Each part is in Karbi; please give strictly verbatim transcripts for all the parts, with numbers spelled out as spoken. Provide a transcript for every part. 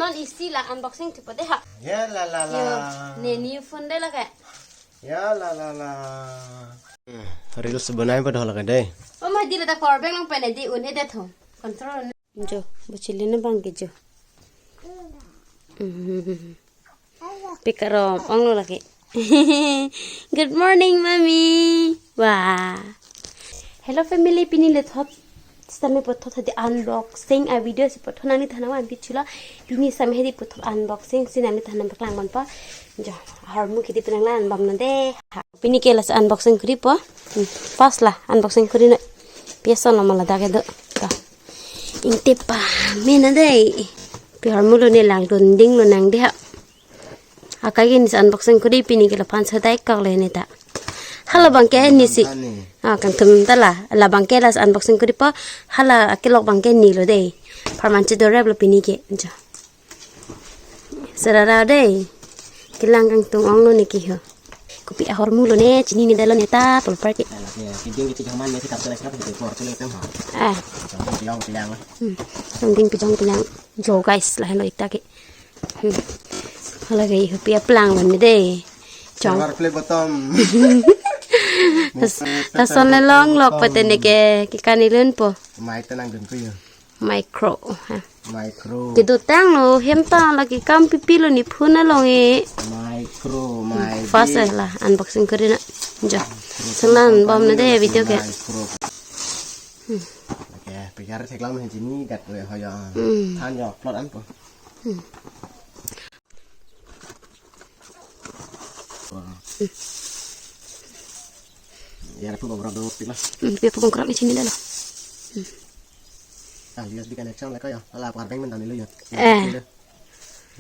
Phone isi la unboxing thupo dei ha. Ya la la la. Yo, ne new phone dei lake. Ya la la la. Reels bonai pa dhola ka dei. Oh ma, di la ta power bank long pen di un-e det ho. Control. Jo, buchili na bang ke jo. Hmm. Pik arom onglo lake. Good morning, mommy. Wah. Hello, family, pini le thot. Sitame puthot hadi unboxing a video si puthot nangliphan nangvan pichula. Pini sitame hadi puthot unboxing si nangliphan nangpaklang ponpo. Jo, ahormu kidi penang la anbam non dei. Ha. Pini ke la unboxing koripo. Hmm. First la unboxing kori na. Piason lo mala dak kedo. Ta. Ingti pame na dei. Pi ahormu lo ne langdun dinglo nang dei ha. Akai ke ne si unboxing kori, pini ke laphan sadai kok le ne ta. Hala bang ke ne si. Ani. Ah, kangthum ta la. La bang ke la unboxing koripo. Hala akelok bang ke ne lo dei. Pharman chedorep lo pini ke. Jo. Sarara dei. Kelang kangtung onglo ne ke ho. Kopi ahormu lo ne, chinine detlo ne ta, pol parke. Ala ke, kiding kiti jaman ne si kap teles kap kiti por tulis tem ha. Ah. Jong pejong pejang. Hmm. Jong ding pejong pejang. Jo guys, lahenlo ekta ke. Hmm. Hala ke iho pi aplang lo ne dei. Jong. Silver play bottom. Tas, lason le longlok pute ne ke, ke kanilun po. Mai ta nangdun ko yo. Micro. Ha. Micro. Kedotang lo, hem ta lake kam pipi lo ne phone along e. Micro, hmm, my fast big. Eh la, unboxing kori na. Jo. Micro, sanglan bom na dei video ke. Micro. Hmm. Oke, pikir theklang hen chini gat le hoyo. Hmm. Than yo plot an po. Hmm. Wah. Hmm. Ya, pu bongkrok dopik la. Hmm, pi pu bongkrok di sini dah lo. Hmm. Ah, U S B connection la ko ya. Ala power bank men dam lo ya. Eh. Ini.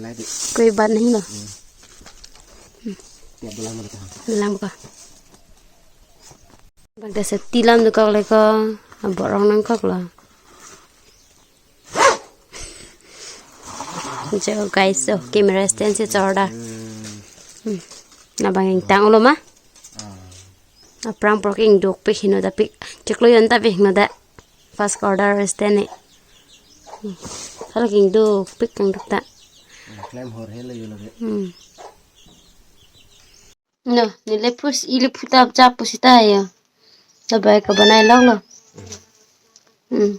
Lai di. Koi bat nahi lo. Hmm. Hmm. Tiap bulan mana tahan. Lang buka. Bang ta seti lam dokok le ko. Aborong nangkok lo. Jo guys, oh, camera stand si chorda. Hmm. Labang ingtang ulo ma. Ah. Aphrang pro ke ingdukpik heno da pik. Chiklo yon ta pik heno da. First order stand ne. Hmm. Hala ke ingdukpik kangduk ta. Hmm, klem hor helo yo lage. Hmm. No, nile pus ili puta chap pusita yo. Dabai ka banai lok lo. Hmm.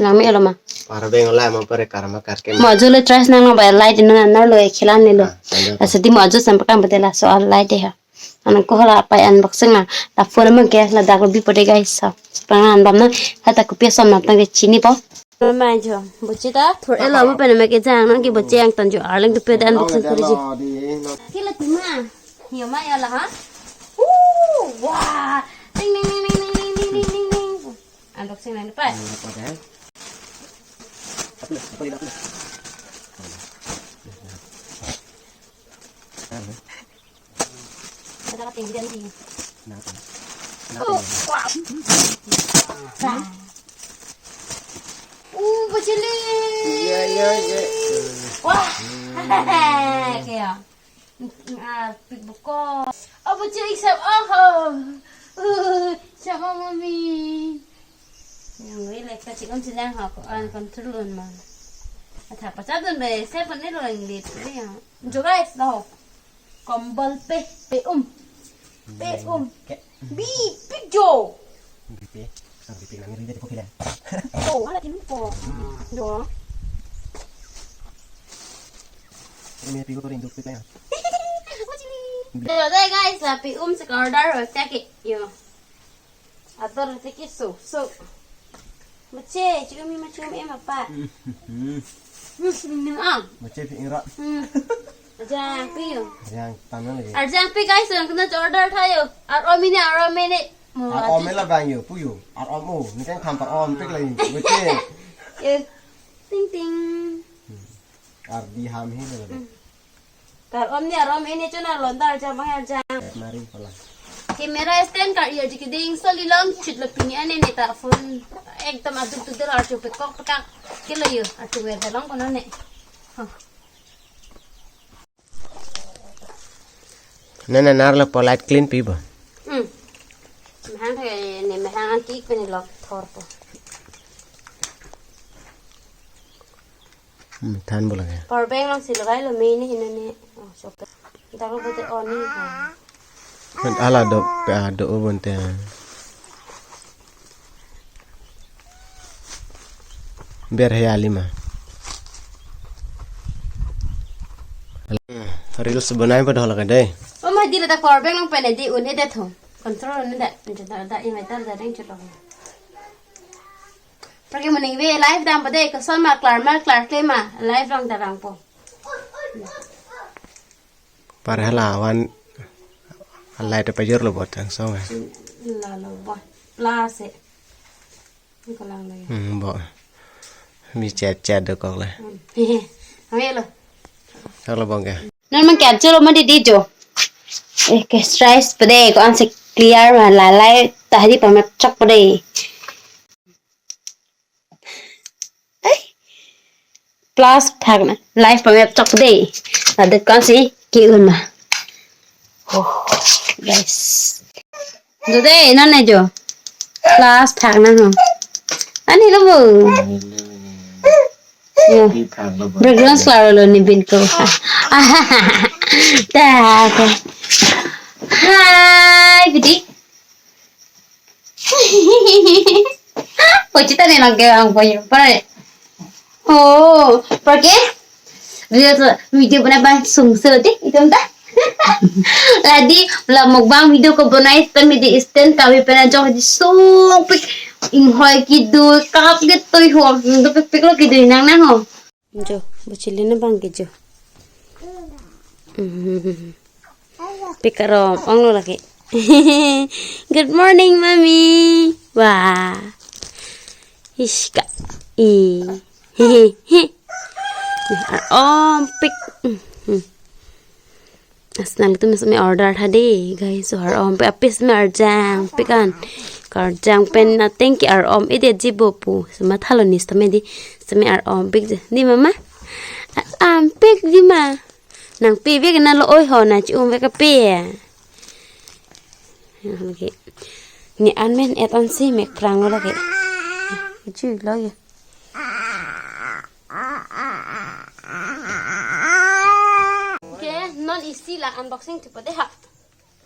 Lang me lo ma. Para beng ola ma pare karma karke ma. Mo ajo le trash nang ba light no na lo e khilan ne lo. Ah, tanda. Asa di mo ajo sam pakam bete laso a light de ha. Anang ko hala pai unboxing na. La phone mang ke la dak lo bi pode guys. So, pang an bam na. Hata ko pi ason na tang ke chinipo. Mama jo, buchi ta thur elo mo pen me kejang nang ke buchi angtan jo arleng tu pede unboxing kori ji. Kila tima. Yo ma ya la ha. Uh, wah. Ting ting ting ting ting ting ting ting ting. Unboxing nang pa. Apa dah? Apa dah? Apa dah? Ada ka tinggi dan tinggi. Kenapa? Oh, wah. Sa. Uh, buchili. Iya, iya, iya. Wah. Hmm. Kaya. Ah, pik buko. Oh, buchili sab. Oh. Uh, sama mami. Yang ini lekta chikon silang ha ko an control ma. Atha pachat dun be, saya pun ni lo yang di ni ya. Jo guys, lo. Kombol pe, pe um. Pe um. Ke. Bi, pi jo. Bi pe. Sa bi pe nang ri de ko kilan. Oh, ala tin ko. Jo. Ini pi ko rindu pe ya. Hello dei guys, la pe um si order ho ta ke. Yo. Ador te ke so, so. Mache, chumi machum em apa. Hmm. Nim am. Mache pi ingra. Hmm. Arjang pi yo. Yang tanah lagi. Arjang pi guys, yang kena order tha yo. Ar om ini, ar om ini. Mo ar om ati. Ini lah bang yo, pu yo. Ar om o, ini kan kampak om pik lagi. Mache. Yo. Ting ting. Hmm. Ar di ham hi lagi. Hmm. Kar om ni arom ene chona londar jam ang jam. Eh, mari pala. Camera stand kar iya jiki ding so lilong chit lo pini ane ne ta phone ekdom aduk tu der arju pekok pekak kilo yo arju wer dalong kono ne. Huh. Nana nar lo polite clean pi bo. Hmm. Mahang thai ne mahang an tik pini lok thor po. Hmm, than bola ke. Power bank lang si lagai lo, main ni hina ni. Oh, so. Daro bote on ni ha. Kan ala do, pe ado o bonte. Ber he alima. Reels bonai pa dhola ka dei. O ma di lata power bank lang pen di un-e det ho. Control un-e det. Jada da inverter da deng chulo. Prake moning ve live dam pa dei, koson ma klar ma klar kle ma live long da vangpo. Par hala wan light pajor lo bot ang song eh. La lo bot. Plus eh. Ko lang lagi. Hmm, bo. Mi chat chat do kok le. Hmm. Ame lo. Kok lo bong ke. Non mang kya cholo ma di di jo. Eh, ke stress pa dei ko-an si clear ma la light ta di pa mat chok pa dei. Ai. Plus phak na. Live pa mat chok pa dei. Ada ko-an si ki un ma. Oh, guys. Jo dei, non ne jo. Plus phak na ho. Ani lo bo. Yo. Background suara lo ni bin ko. Ta. Hai, Bidi. Oh, chita ne nang ke ang po yo. Pare. Oh, prake? Video, video bonai abang sungso dei, itum ta. Ladi, la mukbang video ko bonai ta midi stand kami pena jong di sungpik. Inghoi kidu, kap ke toi ho, do pik pik lo kidu nang nang ho. Jo, buchili na bang ke jo. Mhm. Pik arom, ong lo lagi. Good morning, Mommy. Wah. Ish, ka. I. Hehehe. Nih, ar-om pik. Mhm. Asnam itu mes me order tadi, guys. So ar-om pik apis me arjang pik an. Karjang pen ateng ke ar-om ide jibo pu. Sema thalo nis tame di. Seme ar-om pik je. Di mama? Ar-om pik di ma. Nang pe bek na lo oi ho na chi um bek ka pe. Ya, lagi. Ni an men et an si mek prang lo lagi. Ju lo ya. Okay, non isi la unboxing tu pade ha.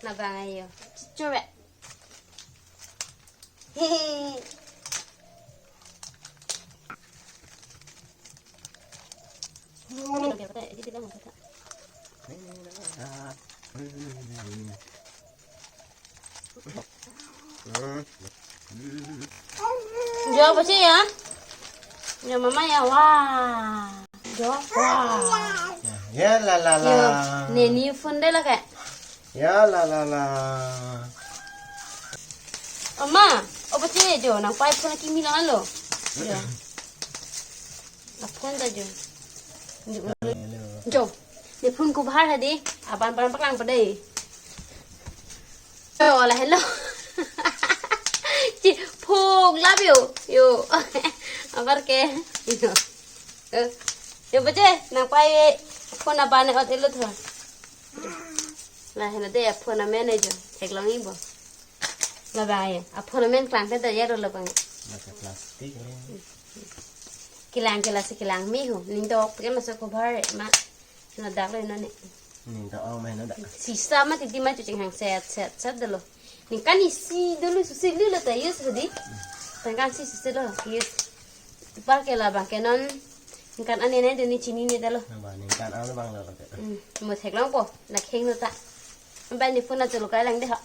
Na bang ayo. Chuchu be. Jo, apa sih ya? Jo, mama ya, wah. Jo, wah. Ya, la, la, la. Jo, ne new phone dei lake. Ya, la, la, la. Oma, apa sih jo? Nang pai phone kimi lo alo. Jo. A phone ta jo. Jo. Ne phone cover hadi. Aban aban paklang padai. Oh, la hello. Chi phone lap yo. Yo. Abar ke. Yo. Eh, yo baje, nang pai phone aban ot elo tho. La hello dei, phone amen jo. Theklong ibo. La bai, phone amen klang te da yaro lo bang. Maka plastik ni. Kelang kelang si kelang me ho. Ning dok ke masa cover ma. Na dak lo na ne. Ning dok ong ma na dak. Sisa ma titi ma chuching hang set set set dolo. Ningkan isi dolo susi lu lo ta use hadi. Ningkan si susi lo use. Par ke la bang ke non. Ningkan ane ne doni chini ne dolo. Na ba ningkan ang bang lo lo ke. Hmm, mo theklong po. Na kheng lo ta. Ba ni phone na chulu kai lang de ha.